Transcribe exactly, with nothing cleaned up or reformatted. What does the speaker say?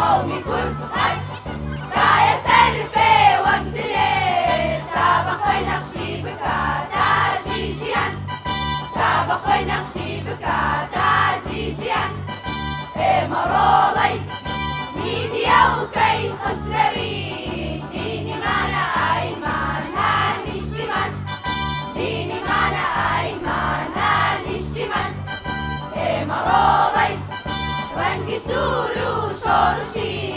Qewmî Kurd hest daye ser pê wek dilê, ta bi xwe nexşî bika tacî jiyan, ta bi xwe nexşî bika tacî jiyan. Ê Meroley, Mîdiya û Key Xisrewî, dînî mane ayman her nîştîman, dînî mane ayman her nîştîman. Ê Meroley, rengî sûr û şorşî,